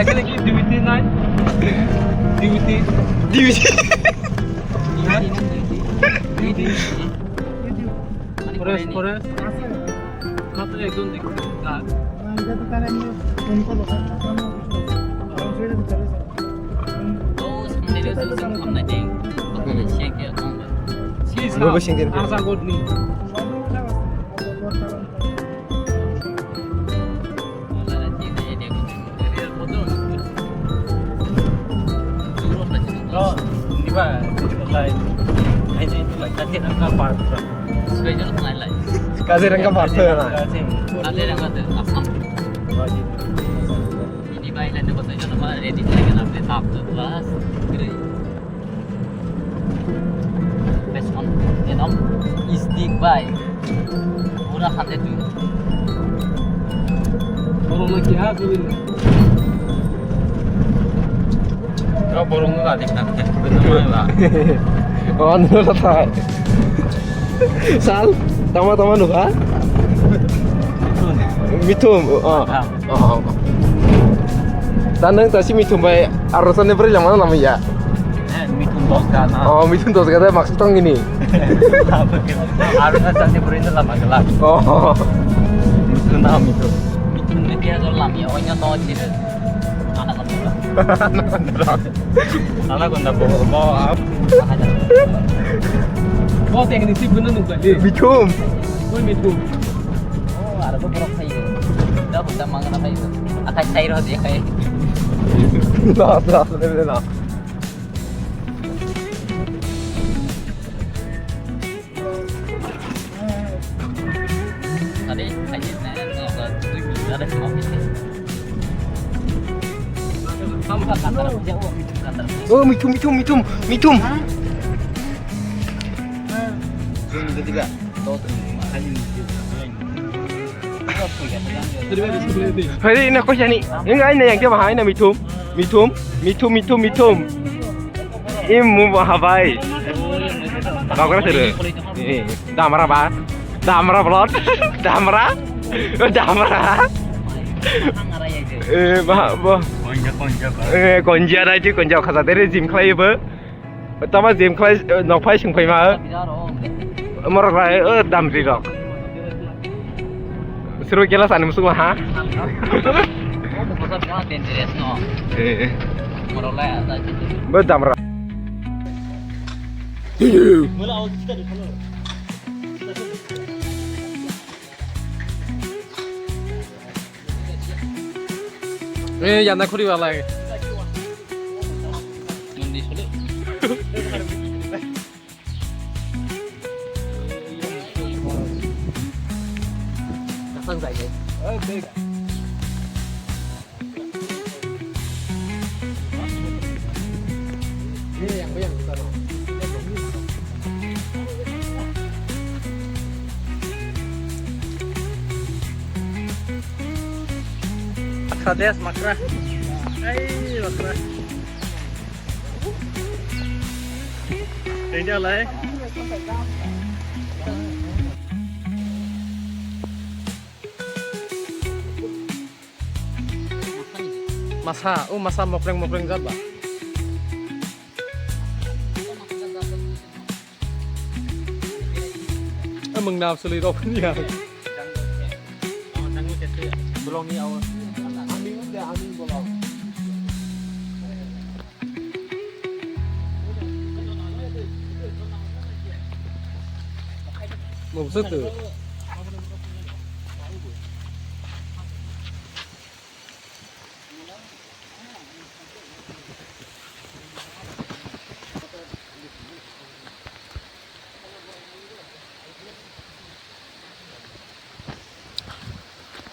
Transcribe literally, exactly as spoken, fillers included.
এখানে কি ডিউটি নাই? Duty. Duty. Duty. Duty. Forest, forest. মাত্র একজন দেখছি। আর Kaziranga Park na. Kaziranga de Assam. Ini bai lain ko tayo na ready lagi na play tap to plus. Best one. Enom is big bai. Pura khande tu. Borok no kiha suri. Borok no ladi khande. Oh, no ladi. Sal, tama tama nukha. Mithum, oh. Oh, oh. Dan nang tasi mithum bai aro sani beri lama lama ya. Eh, mithum dos gana. Oh, mithum dos gana maksud tong ini. Aro sani beri lama gelak. Oh. Mithum na mithum. Mithum ni dia jol lam ya, onya to chire. Anak Anaconda bo, bo, ah. Bo teknik sih bener nunggu aja. Mithum. Bo mithum. Oh, ada tuh borok kayak gitu. Udah, udah mangan apa itu? Akan cair aja kayak. Nah, nah, nah, nah. Tadi, aja, nah, nah, nah, nah, nah, nah. Oh, mithum, mithum, mithum, mithum. Hari ini aku jadi. Ini aina yang dia bahaya mithum, mithum, mithum, mithum, mithum. Imu habai. Kau kena seru. Eh, damra ba. Damra blot. Damra. Damra. Eh, ba, ba. Konja, konja ba. Eh, konja na ji konja khasa dere gym khlai ba. Tama gym khlai, eh, nok phai sing phai ma. Morok lai, eh, damri rok. Suru kela sani musuk ha. Dangerous no. Eh. Morok lai ada. Ba damra. Eh, yana khuri walai. Makra des, makra. Hai, makra. Ini alai. Masa, oh, masa mokreng mokreng jat ba. Amang nam sului rok ni ya. Maksud tu.